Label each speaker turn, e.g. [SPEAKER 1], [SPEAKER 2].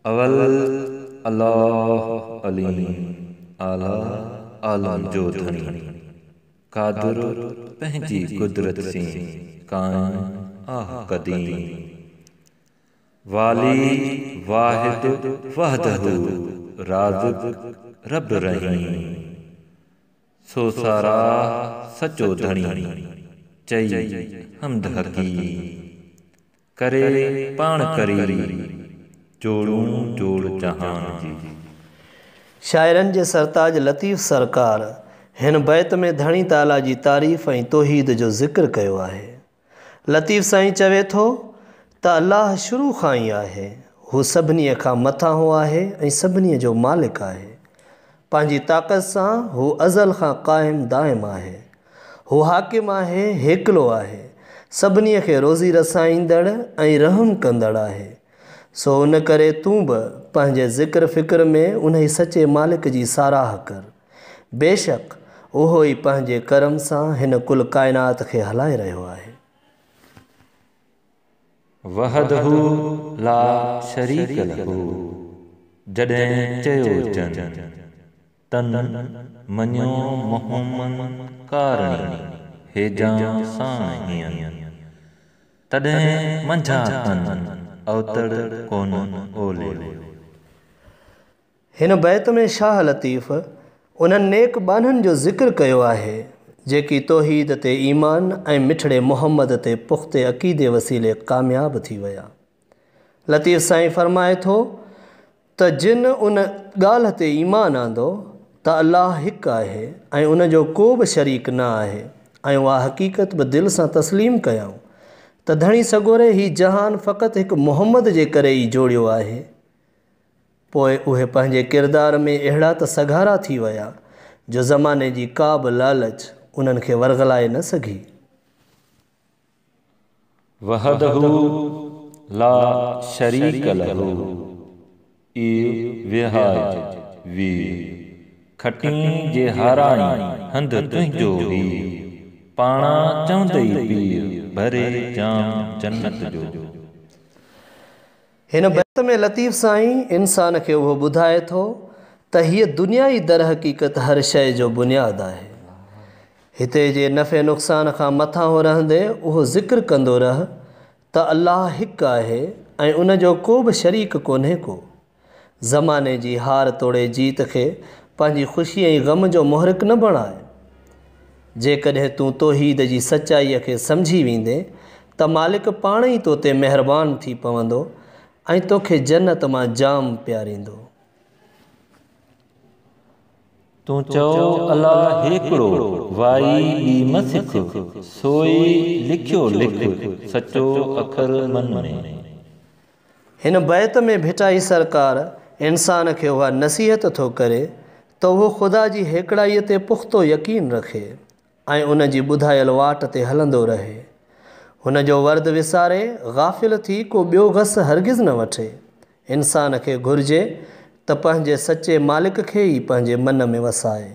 [SPEAKER 1] اول الله عليم، اعليٰ عالم جو ڌڻي، قادر پنهنجي قدرت سين، قائم آه قديم، والي واحد وحده، رازق رب رحيم، سو ساراهه سچو ڌڻي، چئي حمد حڪيم. ڪري پاڻ ڪري، جوڙون جوڙ جهان جي.
[SPEAKER 2] شاعرن جي سرتاج لطيف سرڪار هن بيت ۾ ڌڻي تعاليٰ جي تعريف ۽ توحيد جو ذڪر ڪيو آهي. لطيف سائين چوي ٿو ته الله شروع کان ئي آهي، هو سڀنيء کان مٿانهون آهي ۽ سڀنيء جو مالڪ آهي. پنهنجي طاقت سان هو ازل کان قائم دائم آهي. هو حاڪم آهي، هيڪلو آهي، سڀنيء کي روزي رسائيندڙ ۽ رحم ڪندڙ آهي. سو ان ڪري تون به پنهنجي ذڪر فڪر ۾ انهي سچي مالڪ جي ساراهه ڪر. بيشڪ اهو ئي پنهنجي ڪرم سان هن ڪل ڪائنات کي هلائي رهيو آهي.
[SPEAKER 1] وحده لا شريڪ له جڏهن چيو جن، تن مڃيو محمد ڪارڻي هيجان ساڻ هين، تڏهن منجهان تن اوتڙ ڪونه اوليو.
[SPEAKER 2] هن بيت ۾ شاهه لطيف انهن نيڪ ٻانهن جو ذڪر ڪيو آهي، جيڪي توحيد تي ايمان ۽ مٺڙي محمد تي پختي عقيدي وسيلي ڪامياب ٿي ويا. لطيف سائين فرمائي ٿو ته جن ان ڳالهه تي ايمان آندو ته الله هڪ آهي ۽ ان جو ڪو به شريڪ نه آهي ۽ اها حقيقت به دل سان تسليم ڪيائون ته ڌڻي سڳوري هي جهان فقط هڪ محمد جي ڪري ئي جوڙيو آهي. پوء اهي پنهنجي ڪردار ۾ اهڙا ته سگهارا ٿي ويا جو زماني جي ڪا به لالچ انهن کي ورغلائي نه سگهي.
[SPEAKER 1] وحده لا شريڪ له اي وهاج وير، کٽين جي هارائين هنڌ تنهنجو هير، پاڻا چوندئي پير، ڀري جام جنت جو.
[SPEAKER 2] هن بيت ۾ لطيف سائين انسان کي اهو ٻڌائي ٿو ته هيء دنيا ئي درحقيقت هر شيء جو بنياد آهي. هتي جي نفعي نقصان کان مٿانهون رهندي اهو ذڪر ڪندو رهه ته الله هڪ آهي ۽ ان جو ڪو به شريڪ ڪونهي ڪو. زماني جي هار توڙي جيت کي پنهنجي خوشي ۽ غم جو محرڪ نه بڻاء. جيڪڏهن تون توحيد جي سچائيء کي سمجهي ويندين ته مالڪ پاڻ ئي تو تي مهربان ٿي پوندو ۽ توکي جنت مان جام پياريندو.
[SPEAKER 1] تون چئو الله هيڪڙو، وائي ٻي م سک، سوئي لکيو لک، سچو اکر من ۾.
[SPEAKER 2] هن بيت ۾ ڀٽائي سرڪار انسان کي اها نصيحت ٿو ڪري ته اهو خدا جي هيڪڙائيء تي پختو يقين رکي ۽ ان جي ٻڌايل واٽ تي هلندو رهي. هن جو ورد وساري غافل ٿي ڪو ٻيو گس هرگز نه وٺي. انسان کي گهرجي ته پنهنجي سچي مالڪ کي ئي پنهنجي من ۾ وسائي.